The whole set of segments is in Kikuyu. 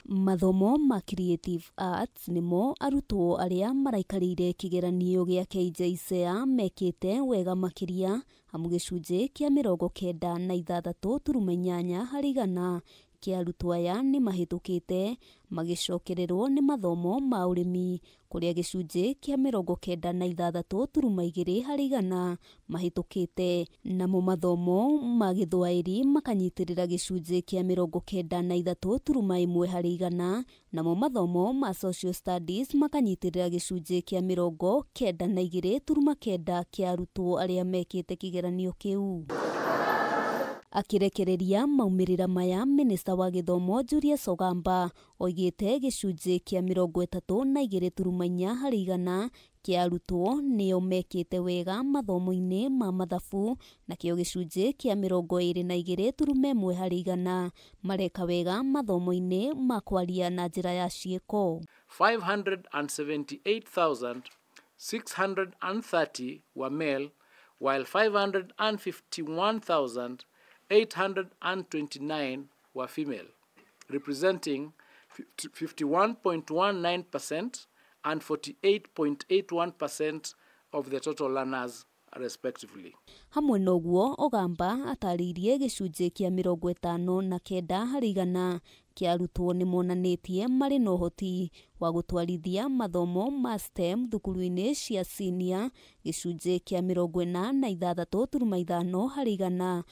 Mathomo ma Creative Arts nĩmo arutwo arĩa maraikarĩire kĩgeranio gĩa KJSEA mekĩte wega makĩria, amu gĩcunjĩ kĩa 96.8 harĩ igana kĩa arutwo aya nĩ mahĩtũkĩte, magĩcokererwo nĩ mathomo ma ũrĩmi kũrĩa gĩcunjĩ kĩa 96.2 harĩ igana mahĩtũkĩte, namo mathomo ma gĩthwaĩri makanyitĩrĩra gĩcunjĩ kĩa 93.1 harĩ igana, namo mathomo ma Social Studies makanyitĩrĩra gĩcunjĩ kĩa 92.9 kĩa arutwo arĩa mekĩte kĩgeranio kĩu. Akĩrekereria maumĩrĩra maya, minista wa gĩthomo Julius Ogamba oigĩte gĩcunjĩ kĩa 32.4 harĩ igana kĩa arutwo nĩo mekĩte wega mathomo-inĩ ma mathabu, nakĩo gĩcunjĩ kĩa 22.1 harĩ igana mareka wega mathomo-inĩ ma kwaria na njĩra ya ciĩko. 578,630 were male, while 551,829 were female, representing 51.19% and 48.81% of the total learners respectively. Hamwe noguo, Ogamba atarĩirie gĩcunjĩ kĩa 59 harĩ igana kĩa arutwo nĩ monanĩtie marĩ na ũhoti wa gũtwarithia mathomo ma STEM thukuru-inĩ cia senior, gĩcunjĩ kĩa 46.5 harĩ igana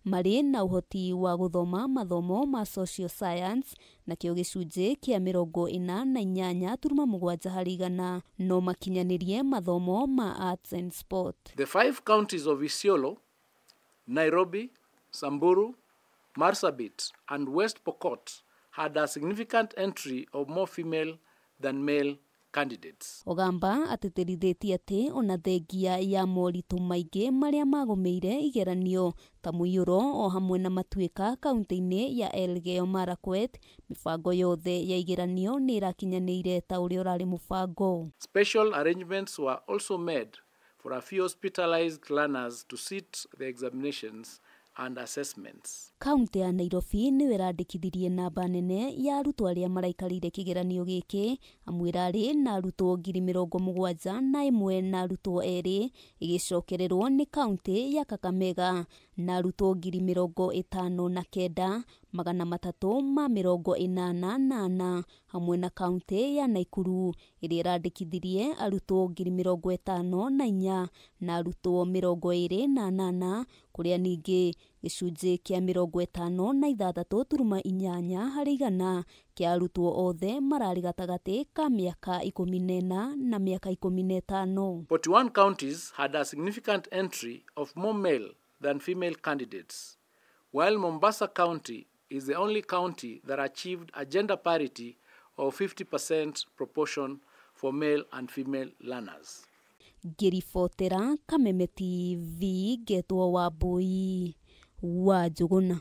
marĩ na ũhoti wa gũthoma mathomo ma social science, nakĩo gĩcunjĩ kĩa 48.7 harĩ igana no makinyanĩrie mathomo ma arts and sport. The 5 counties of Isiolo, Nairobi, Samburu, Marsabit and West Pokot had a significant entry of more female than male candidates. Ogamba atĩtĩrithĩtie atĩ ona thengia ya moritũ maingĩ marĩa magũmĩire igeranio ta mũiyũro o hamwe na matuĩka kaunti-inĩ ya Elgeyo Marakwet, mĩbango yothe ya igeranio nĩ ĩrakinyanĩire ta ũrĩa ũrarĩ mũbango. Special arrangements were also made for a few hospitalized learners to sit the examinations and assessments. Kaunti ya Nairobi nĩyo ĩrandĩkithirie namba nene ya arutwo arĩa maraikarĩire kĩgeranio gĩkĩ, amu ĩrarĩ na arutwo 71,000 na arutwo 2, ĩgĩcokererwo nĩ kaunti ya Kakamega na arutwo 59,384 hamwe na kaunti ya Nakuru ĩrĩa ĩrandĩkithirie arutwo 54,000 na arutwo 28, kũrĩa ningĩ gĩcunjĩ kĩa 56.8 harĩ igana kĩa arutwo othe mararĩ gatagatĩ ka mĩaka 14 na mĩaka 15. 41 counties had a significant entry of more male than female candidates, while Mombasa County is the only county that achieved a gender parity of 50% proportion for male and female learners. Ngĩribotera Kameme TV, ngetwo Wambui wa Njũgũna.